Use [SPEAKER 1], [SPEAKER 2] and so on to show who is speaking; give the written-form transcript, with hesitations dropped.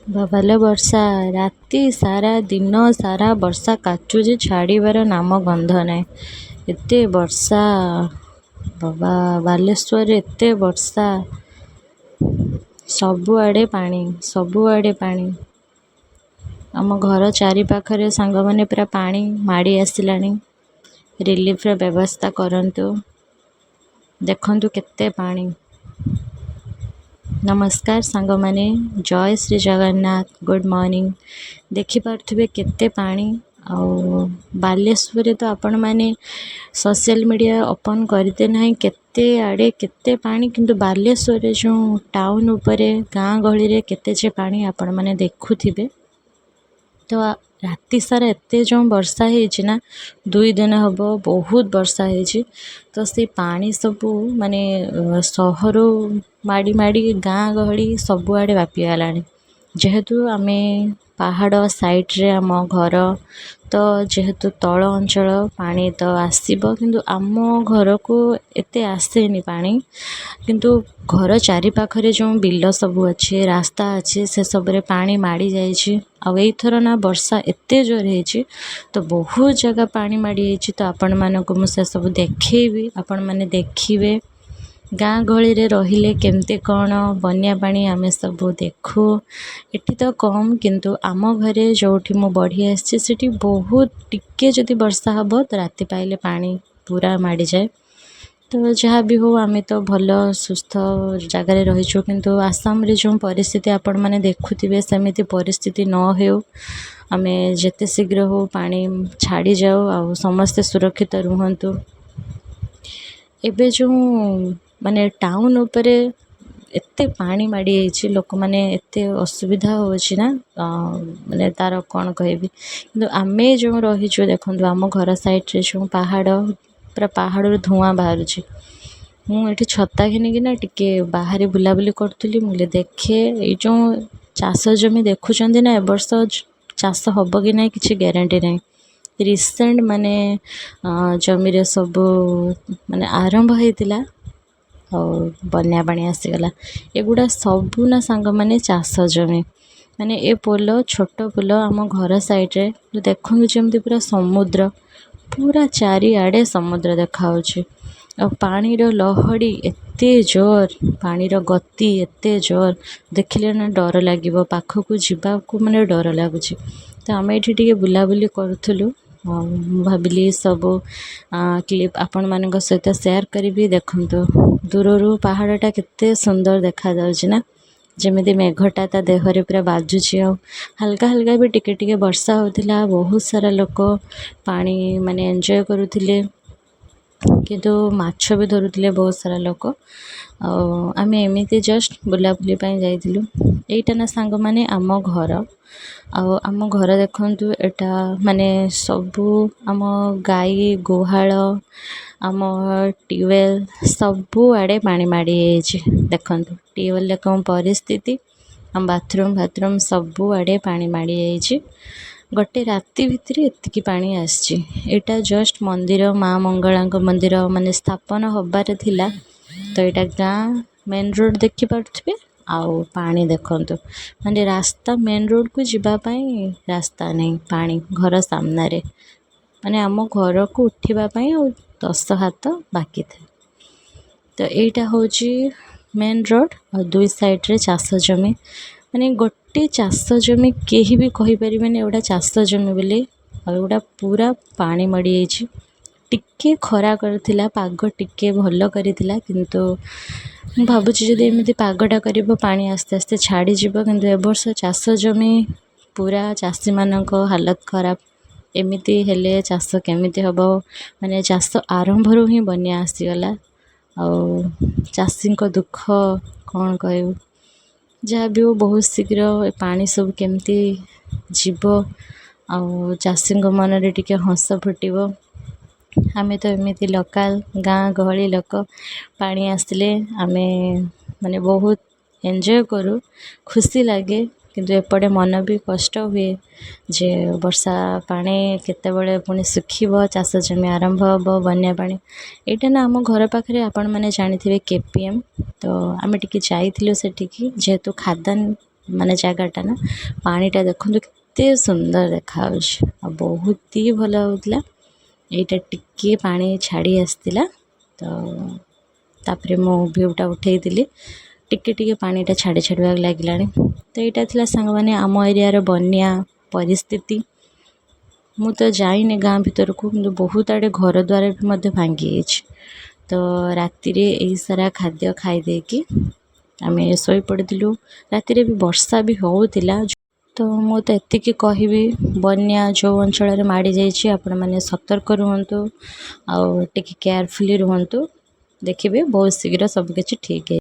[SPEAKER 1] ବାବାଲୋ ବର୍ଷା, ରାତି ସାରା ଦିନ ସାରା ବର୍ଷା କାଚୁଛି, ଛାଡ଼ିବାର ନାମ ଗନ୍ଧ ନାହିଁ। ଏତେ ବର୍ଷା ବାବା, ବାଲେଶ୍ୱରରେ ଏତେ ବର୍ଷା, ସବୁଆଡ଼େ ପାଣି, ସବୁଆଡ଼େ ପାଣି। ଆମ ଘର ଚାରିପାଖରେ ସାଙ୍ଗମାନେ ପୁରା ପାଣି ମାଡ଼ି ଆସିଲାଣି। ରିଲିଫ୍ର ବ୍ୟବସ୍ଥା କରନ୍ତୁ। ଦେଖନ୍ତୁ କେତେ ପାଣି। ନମସ୍କାର ସାଙ୍ଗମାନେ, ଜୟ ଶ୍ରୀ ଜଗନ୍ନାଥ, ଗୁଡ଼୍ ମର୍ଣ୍ଣିଂ। ଦେଖିପାରୁଥିବେ କେତେ ପାଣି। ଆଉ ବାଲେଶ୍ୱରରେ ତ ଆପଣମାନେ ସୋସିଆଲ ମିଡ଼ିଆ ଓପନ୍ କରିତେ ନାହିଁ, କେତେ ଆଡ଼େ କେତେ ପାଣି। କିନ୍ତୁ ବାଲେଶ୍ୱରରେ ଯେଉଁ ଟାଉନ୍ ଉପରେ, ଗାଁ ଗହଳିରେ କେତେ ଯେ ପାଣି ଆପଣମାନେ ଦେଖୁଥିବେ। ତ ରାତି ସାରା ଏତେ ଯେଉଁ ବର୍ଷା ହେଇଛି ନା, 2 ଦିନ ହେବ ବହୁତ ବର୍ଷା ହେଇଛି। ତ ସେଇ ପାଣି ସବୁ ମାନେ ସହରୁ ମାଡ଼ି ମାଡ଼ି ଗାଁ ଗହଳି ସବୁଆଡ଼େ ବ୍ୟାପିଗଲାଣି। ଯେହେତୁ ଆମେ ପାହାଡ଼ ସାଇଡ଼୍ରେ ଆମ ଘର, ତ ଯେହେତୁ ତଳ ଅଞ୍ଚଳ, ପାଣି ତ ଆସିବ। କିନ୍ତୁ ଆମ ଘରକୁ ଏତେ ଆସେନି ପାଣି, କିନ୍ତୁ ଘର ଚାରିପାଖରେ ଯେଉଁ ବିଲ ସବୁ ଅଛି, ରାସ୍ତା ଅଛି, ସେସବୁରେ ପାଣି ମାଡ଼ି ଯାଇଛି। ଆଉ ଏଇଥର ନା ବର୍ଷା ଏତେ ଜୋର ହେଇଛି, ତ ବହୁତ ଜାଗା ପାଣି ମାଡ଼ି ଯାଇଛି। ତ ଆପଣମାନଙ୍କୁ ମୁଁ ସେସବୁ ଦେଖେଇବି, ଆପଣମାନେ ଦେଖିବେ ଗାଁ ଗହଳିରେ ରହିଲେ କେମିତି କ'ଣ ବନ୍ୟା ପାଣି ଆମେ ସବୁ ଦେଖୁ। ଏଠି ତ କମ୍, କିନ୍ତୁ ଆମ ଘରେ ଯେଉଁଠି ମୁଁ ବଢ଼ି ଆସିଛି, ସେଠି ବହୁତ ଟିକେ ଯଦି ବର୍ଷା ହେବ ତ ରାତି ପାଇଲେ ପାଣି ପୁରା ମାଡ଼ିଯାଏ। ତ ଯାହା ବି ହଉ, ଆମେ ତ ଭଲ ସୁସ୍ଥ ଜାଗାରେ ରହିଛୁ। କିନ୍ତୁ ଆସାମରେ ଯେଉଁ ପରିସ୍ଥିତି ଆପଣମାନେ ଦେଖୁଥିବେ, ସେମିତି ପରିସ୍ଥିତି ନ ହେଉ। ଆମେ ଯେତେ ଶୀଘ୍ର ହଉ ପାଣି ଛାଡ଼ିଯାଉ ଆଉ ସମସ୍ତେ ସୁରକ୍ଷିତ ରୁହନ୍ତୁ। ଏବେ ଯେଉଁ ମାନେ ଟାଉନ୍ ଉପରେ ଏତେ ପାଣି ମାଡ଼ି ଯାଇଛି, ଲୋକମାନେ ଏତେ ଅସୁବିଧା ହେଉଛି ନା, ମାନେ ତା'ର କ'ଣ କହିବି। କିନ୍ତୁ ଆମେ ଯେଉଁ ରହିଛୁ, ଦେଖନ୍ତୁ ଆମ ଘର ସାଇଡ଼୍ରେ ଯେଉଁ ପାହାଡ଼, ପୁରା ପାହାଡ଼ରୁ ଧୂଆଁ ବାହାରୁଛି। ମୁଁ ଏଠି ଛତା ଘେନିକିନା ଟିକେ ବାହାରେ ବୁଲାବୁଲି କରୁଥିଲି। ମୁଁ କହିଲି ଦେଖେ, ଏଇ ଯେଉଁ ଚାଷ ଜମି ଦେଖୁଛନ୍ତି ନା, ଏ ବର୍ଷ ଚାଷ ହେବ କି ନାହିଁ କିଛି ଗ୍ୟାରେଣ୍ଟି ନାହିଁ। ରିସେଣ୍ଟ ମାନେ ଜମିରେ ସବୁ ମାନେ ଆରମ୍ଭ ହେଇଥିଲା ଆଉ ବନ୍ୟା ପାଣି ଆସିଗଲା। ଏଗୁଡ଼ା ସବୁ ନା ସାଙ୍ଗମାନେ ଚାଷ ଜମି। ମାନେ ଏ ପୋଲ, ଛୋଟ ପୋଲ ଆମ ଘର ସାଇଡ଼୍ରେ, ଦେଖନ୍ତୁ ଯେମିତି ପୁରା ସମୁଦ୍ର, ପୁରା ଚାରିଆଡ଼େ ସମୁଦ୍ର ଦେଖାହେଉଛି। ଆଉ ପାଣିର ଲହଡ଼ି ଏତେ ଜୋର, ପାଣିର ଗତି ଏତେ ଜୋର, ଦେଖିଲେ ନା ଡର ଲାଗିବ, ପାଖକୁ ଯିବାକୁ ମାନେ ଡର ଲାଗୁଛି। ତ ଆମେ ଏଠି ଟିକେ ବୁଲାବୁଲି କରୁଥିଲୁ ଆଉ ମୁଁ ଭାବିଲି ସବୁ କ୍ଲିପ୍ ଆପଣମାନଙ୍କ ସହିତ ସେୟାର କରିବି। ଦେଖନ୍ତୁ, ଦୂରରୁ ପାହାଡ଼ଟା କେତେ ସୁନ୍ଦର ଦେଖାଯାଉଛି ନା, ଯେମିତି ମେଘଟା ତା ଦେହରେ ପୁରା ବାଜୁଛି। ଆଉ ହାଲକା ହାଲକା ବି ଟିକେ ଟିକେ ବର୍ଷା ହେଉଥିଲା। ବହୁତ ସାରା ଲୋକ ପାଣି ମାନେ ଏନ୍ଜୟ କରୁଥିଲେ, କିନ୍ତୁ ମାଛ ବି ଧରୁଥିଲେ ବହୁତ ସାରା ଲୋକ। ଆଉ ଆମେ ଏମିତି ଜଷ୍ଟ ବୁଲାବୁଲି ପାଇଁ ଯାଇଥିଲୁ। ଏଇଟା ନା ସାଙ୍ଗମାନେ ଆମ ଘର। ଆଉ ଆମ ଘର ଦେଖନ୍ତୁ, ଏଇଟା ମାନେ ସବୁ ଆମ ଗାଈ ଗୁହାଳ, ଆମ ଟ୍ୟୁବୱେଲ୍, ସବୁଆଡ଼େ ପାଣି ମାଡ଼ି ଯାଇଛି। ଦେଖନ୍ତୁ ଟ୍ୟୁବୱେଲ୍ରେ କ'ଣ ପରିସ୍ଥିତି। ଆମ ବାଥରୁମ୍ ଫାଥରୁମ୍ ସବୁଆଡ଼େ ପାଣି ମାଡ଼ି ଯାଇଛି। ଗୋଟେ ରାତି ଭିତରେ ଏତିକି ପାଣି ଆସିଛି। ଏଇଟା ଜଷ୍ଟ ମନ୍ଦିର, ମା ମଙ୍ଗଳାଙ୍କ ମନ୍ଦିର ମାନେ ସ୍ଥାପନ ହେବାର ଥିଲା। ତ ଏଇଟା ଗାଁ ମେନ୍ ରୋଡ଼ ଦେଖିପାରୁଥିବେ। ଆଉ ପାଣି ଦେଖନ୍ତୁ, ମାନେ ରାସ୍ତା, ମେନ୍ ରୋଡ଼କୁ ଯିବା ପାଇଁ ରାସ୍ତା ନାହିଁ, ପାଣି ଘର ସାମ୍ନାରେ। ମାନେ ଆମ ଘରକୁ ଉଠିବା ପାଇଁ ଆଉ 10 ହାତ ବାକି ଥାଏ। ତ ଏଇଟା ହେଉଛି ମେନ୍ ରୋଡ଼ ଆଉ ଦୁଇ ସାଇଡ଼୍ରେ ଚାଷ ଜମି। ମାନେ ଗୋଟେ ଚାଷ ଜମି, କେହି ବି କହିପାରିବେନି ଏଗୁଡ଼ା ଚାଷ ଜମି ବୋଲି। ଆଉ ଏଗୁଡ଼ା ପୁରା ପାଣି ମଡ଼ିଯାଇଛି। ଟିକେ ଖରା କରିଥିଲା, ପାଗ ଟିକେ ଭଲ କରିଥିଲା, କିନ୍ତୁ ମୁଁ ଭାବୁଛି ଯଦି ଏମିତି ପାଗଟା କରିବ, ପାଣି ଆସ୍ତେ ଆସ୍ତେ ଛାଡ଼ିଯିବ। କିନ୍ତୁ ଏ ବର୍ଷ ଚାଷ ଜମି ପୁରା ଚାଷୀମାନଙ୍କ ହାଲତ ଖରାପ। ଏମିତି ହେଲେ ଚାଷ କେମିତି ହେବ? ମାନେ ଚାଷ ଆରମ୍ଭରୁ ହିଁ ବନ୍ୟା ଆସିଗଲା ଆଉ ଚାଷୀଙ୍କ ଦୁଃଖ କ'ଣ କହିବୁ? ଯାହା ବି ହଉ, ବହୁତ ଶୀଘ୍ର ଏ ପାଣି ସବୁ କେମିତି ଯିବ ଆଉ ଚାଷୀଙ୍କ ମନରେ ଟିକେ ହସ ଫୁଟିବ। ଆମେ ତ ଏମିତି ଲୋକାଲ୍ ଗାଁ ଗହଳି ଲୋକ, ପାଣି ଆସିଲେ ଆମେ ମାନେ ବହୁତ ଏନ୍ଜୟ କରୁ, ଖୁସି ଲାଗେ। କିନ୍ତୁ ଏପଟେ ମନ ବି କଷ୍ଟ ହୁଏ ଯେ ବର୍ଷା ପାଣି କେତେବେଳେ ପୁଣି ଶୁଖିବ, ଚାଷ ଜମି ଆରମ୍ଭ ହେବ। ବନ୍ୟା ପାଣି ଏଇଟା ନା ଆମ ଘର ପାଖରେ, ଆପଣମାନେ ଜାଣିଥିବେ କେପିଏମ୍। ତ ଆମେ ଟିକେ ଯାଇଥିଲୁ ସେଠିକି, ଯେହେତୁ ଖାଦାନ ମାନେ ଜାଗାଟା ନା। ପାଣିଟା ଦେଖନ୍ତୁ, କେତେ ସୁନ୍ଦର ଦେଖାଯାଉଛି ଆଉ ବହୁତ ହି ଭଲ ହେଉଥିଲା। ଏଇଟା ଟିକିଏ ପାଣି ଛାଡ଼ି ଆସିଥିଲା ତ, ତାପରେ ମୁଁ ଭିୟୁଟା ଉଠେଇଥିଲି। ଟିକେ ଟିକେ ପାଣିଟା ଛାଡ଼ି ଛାଡ଼ିବାକୁ ଲାଗିଲାଣି। ତ ଏଇଟା ଥିଲା ସାଙ୍ଗମାନେ, ଆମ ଏରିଆର ବନ୍ୟା ପରିସ୍ଥିତି। ମୁଁ ତ ଯାଇନି ଗାଁ ଭିତରକୁ, କିନ୍ତୁ ବହୁତ ଆଡ଼େ ଘର ଦ୍ୱାର ବି ମଧ୍ୟ ଭାଙ୍ଗି ଯାଇଛି। ତ ରାତିରେ ଏହି ସାରା ଖାଦ୍ୟ ଖାଇ ଦେଇକି ଆମେ ଶୋଇପଡ଼ିଥିଲୁ। ରାତିରେ ବି ବର୍ଷା ବି ହେଉଥିଲା। ତ ମୁଁ ତ ଏତିକି କହିବି, ବନ୍ୟା ଯେଉଁ ଅଞ୍ଚଳରେ ମାଡ଼ି ଯାଇଛି, ଆପଣମାନେ ସତର୍କ ରୁହନ୍ତୁ ଆଉ ଟିକେ କେୟାରଫୁଲି ରୁହନ୍ତୁ। ଦେଖିବେ, ବହୁତ ଶୀଘ୍ର ସବୁକିଛି ଠିକ୍।